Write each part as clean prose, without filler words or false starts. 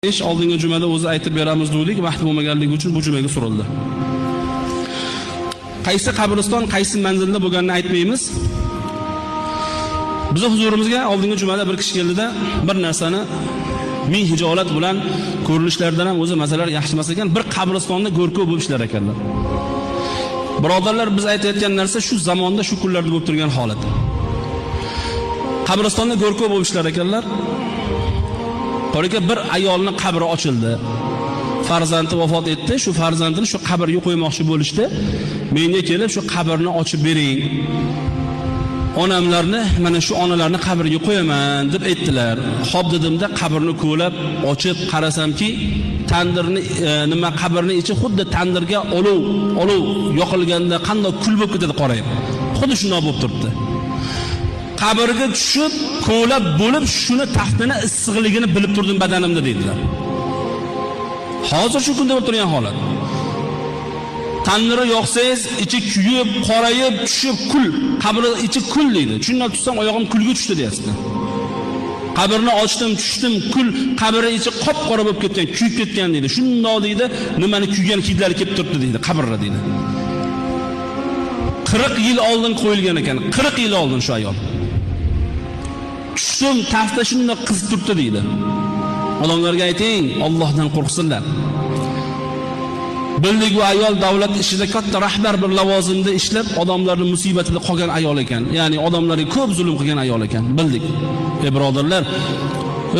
Ish oldingi jumada o'zi aytib beramiz dedik, vaqt bo'lmaganligi uchun bu jumaga surildi. Qaysi qabriston, qaysi manzilda bo'lganini aytmaymiz. Bizning huzurimizga oldingi jumada bir kishi keldida bir narsani ming hijolat bilan ko'rinishlaridan ham o'zi masalar yaxshi emas ekan, bir qabristonda go'rkov bo'lib ishlar ekanlar. Birodarlar, biz aytayotgan narsa shu zamonda, shu kunlarda bo'lib turgan holat. Qabristonda go'rkov bo'lib ishlar ekanlar. Qoraka bir ayolning qabri ochildi. Farzandi vafot etdi, shu farzandini shu qabrga qo'ymoqchi bo'lishdi. Menga kelib shu qabrni ochib bering. Onamlarni, mana shu onalarni qabriga qo'yaman deb aytdilar. Xo'p dedimda qabrni ko'lab ochib qarasamki, tandirni nima qabrning ichi xuddi tandirga olov yoqilganda qanday kul bo'lib ketadi qorayib. Xuddi shunday bo'lib turibdi. Qabrga tushib, ko'lab bo'lib shuni taftini issiqligini bilib turdim badanimda dedilar. Hozir shu kunda bo'lib turgan holat. Tandiri yoqsangiz ichi kuyib, qorayib, tushib kul, qabri ichi kul deydi. Shundan tushsam oyog'im kulga tushdi deyapti. Qabrni ochdim, tushdim, kul, qabri ichi qop-qora bo'lib ketgan, kuyib ketgan deydi. Shundoq deydi, nimani kuygan hidlari kelib turibdi deydi, qabrda deydi. 40 yil oldin qo'yilgan ekan, 40 yil oldin shu ayol. Tushdim, tafta shundoq qizib turibdi deydi. Odamlarga ayting, Allohdan qo'rqsinlar. Bildik bu ayol davlat ishida katta rahbar bir lavozimda ishlab, odamlarning musibatida qolgan ayol ekan. Ya'ni odamlarga ko'p zulm qilgan ayol ekan. Bildik. Ey birodarlar,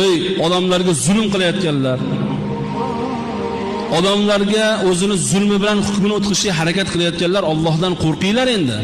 ey odamlarga zulm qilayotganlar, odamlarga o'zini zulmi bilan hukmini o'tkazishga harakat qilayotganlar, Allohdan qo'rqinglar endi.